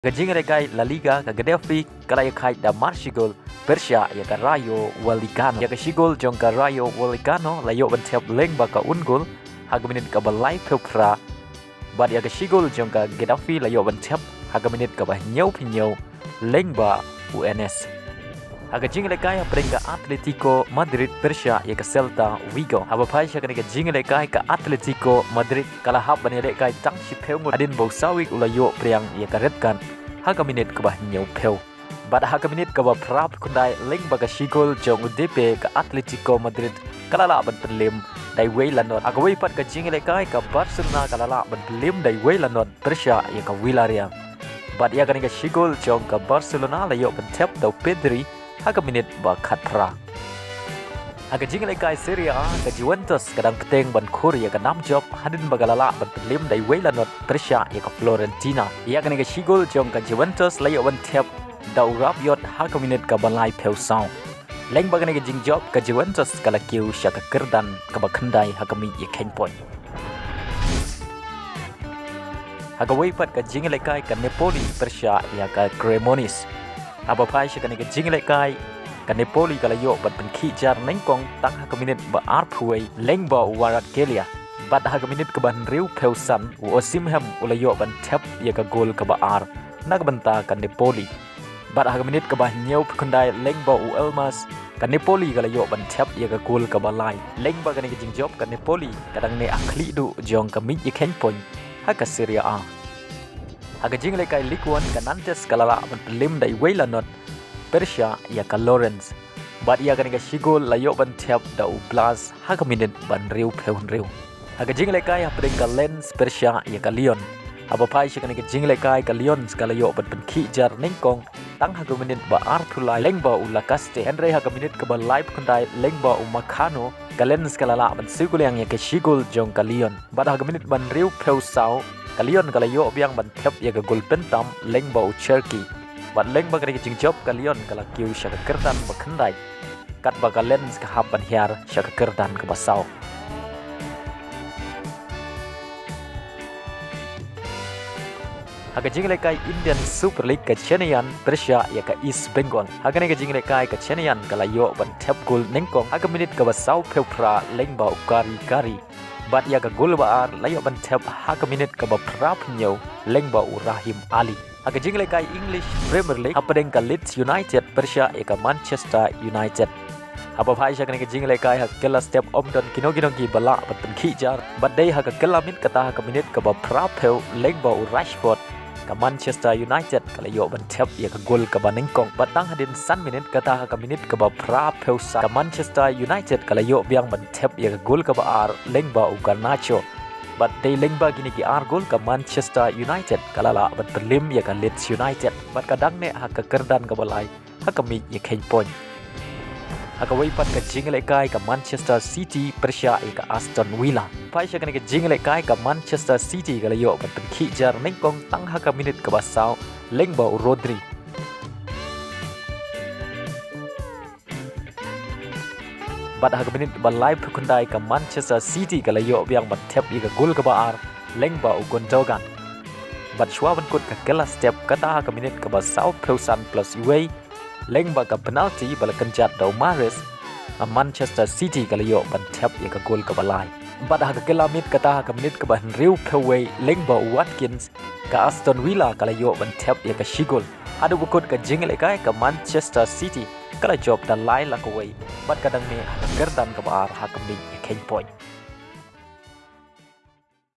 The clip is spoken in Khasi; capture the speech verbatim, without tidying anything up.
Ka jingïalehkai La Liga, ka Getafe ka la ïakhaid da mar shi gol pyrshah ïa ka Rayo Vallecano. Ïa ka shi gol jong ka Rayo Vallecano la ïoh ban thep lyngba ka un gol ha ka minit kaba laiphew phra. Bad ïa ka shi gol jong ka Getafe la ïoh ban thep ha ka minit kaba hynñiewphew hynñiew lyngba u Enes. Ha ka jingïalehkai hapdeng ka Atletico Madrid pyrshah ïa ka Celta Vigo. Haba phai sha kane ka jingïalehkai, ka Atletico Madrid ka la hap ban ïalehkai tang shiphew ngut hadien ba u Sawick u la ïoh pdiang ïa ka red card ha ka minit kaba hynñiewphew. Bad ha ka minit kaba phraphew khyndai lyngba ka shi gol jong u Depay, ka Atletico Madrid ka la lah ban pynliem da iwei la not. Ha kawei pat ka jingïalehkai, ka Barcelona ka la lah ban pynliem da iwei la not pyrshah ïa ka Villarreal. Bad ïa kane ka shi gol jong ka Barcelona la ïoh ban thep da u Pedri ha ka minit ba khatphra. Ha ka jingïalehkai Serie A, ka Juventus ka dang bteng ban khur ïa ka nam jop hadien ba ka la lah ban pynliem da iwei la not pyrshah ïa ka Fiorentina. Ïa kane ka shi gol jong ka Juventus la ïoh ban thep da u Rabiot ha ka minit kaba laiphew saw. Lyngba kane ka jingjop, ka Juventus ka la kiew sha ka kyrdan kaba khyndai ha ka miej ïakheiñ point. Ha kawei pat ka jingïalehkai, ka Napoli pyrshah ïa ka Cremonese. Haba phai sha kane ka jingïalehkai, ka Napoli ka la ïoh ban pynkhih jar nyngkong tang ha ka minit ba arphew wei lyngba u Kvaratskhelia. Bad ha ka minit kaba hynriewphew san, u Osimhen u la ïoh ban thep ïa ka gol kaba ar na ka bynta ka Napoli. Bad ha ka minit kaba hynñiewphew khyndai lyngba u Elmas, ka Napoli ka la ïoh ban thep ïa ka gol kaba lai. Lyngba kane ka jingjop, ka Napoli ka dang neh ha khlieh duh jong ka miej ïakheiñ point ha ka Serie A. Ha ka jingïalehkai Ligue One, ka Nantes ka la lah ban pynliem da iwei la not pyrshah ïa ka Lorient. Bad ïa kane ka shi gol la ïoh ban thep da u Blas ha ka minit ba hynriewphew hynriew. Ha ka jingïalehkai hapdeng ka Lens pyrshah ïa ka Lyon. Haba phai sha kane ka jingïalehkai, ka Lyon ka la ïoh ban pynkhih jar nyngkong tang ha ka minit ba arphew lai lyngba u Lacazette. Hynrei ha ka minit kaba laiphew khyndai lyngba u Upamecano, ka Lens ka la lah ban siew kuliang ïa ka shi gol jong ka Lyon. Bad ha ka minit ba hynriewphew saw, ka Lyon ka la ïoh biang ban thep ïa ka gol pyntam lyngba u Cherki. Bad lyngba kane ka jingjop, ka Lyon ka la kiew sha ka kyrdan ba khyndai, katba ka Lens ka hap ban hiar sha ka kyrdan kaba saw. Ha ka jingïalehkai Indian Super League, ka Chennaiyin pyrshah ïa ka East Bengal. Ha kane ka jingïalehkai, ka Chennaiyin ka la ïoh ban thep gol nyngkong ha ka minit kaba sawphew phra lyngba u Kari Kari. Bad ïa ka gol ba ar la ïoh ban thep ha ka minit kaba phraphew hynñiew lyngba u Rahim Ali. Ha ka jingïalehkai English Premier League, hapdeng ka Leeds United pyrshah ïa ka Manchester United. Haba phai sha kane ka jingïalehkai, ha ka kylla step ym don kino kino kiba lah ban pynkhih jar. Bad dei ha ka kylla miet kata ha ka minit kaba phraphew lyngba u Rashford, ka Manchester United ka la ïoh ban thep ïa ka gol kaba nyngkong. Bad tang hadien san minit kata ha ka minit kaba phraphew saw, ka Manchester United ka la ïoh biang ban thep ïa ka gol kaba ar lyngba u Garnacho. Bad dei lyngba kine ki ar gol, ka Manchester United ka la lah ban pynliem ïa ka Leeds United. Bad ka dang neh ha ka kyrdan kaba lai ha ka miej ïakheiñ point. Ha kawei pat ka jingïalehkai, ka Manchester City pyrshah ïa ka Aston Villa. Phai sha kane ka jingïalehkai, ka Manchester City ka la ïoh ban pynkhih jar nyngkong tang ha ka minit kaba saw lyngba u Rodri. Bad ha ka minit ba laiphew khyndai, ka Manchester City ka la ïoh biang ban thep ïa ka gol kaba ar lyngba u Gundogan. Bad shuwa ban kut ka kylla step, kata ha ka minit kaba sawphew san plus iwei, lyngba ka penalty ba la kynjat da u Mahrez, ka Manchester City ka la ïoh ban thep ïa ka gol kaba lai. Bad ha ka kylla miet kata ha ka minit kaba hynriewphew wei, lyngba u Watkins, ka Aston Villa ka la ïoh ban thep ïa ka shi gol. Haduh ba kut ka jingïalehkai, ka Manchester City ka la jop da lai la kawei, bad ka dang neh ha ka kyrdan kaba ar ha ka miej ïakheiñ point.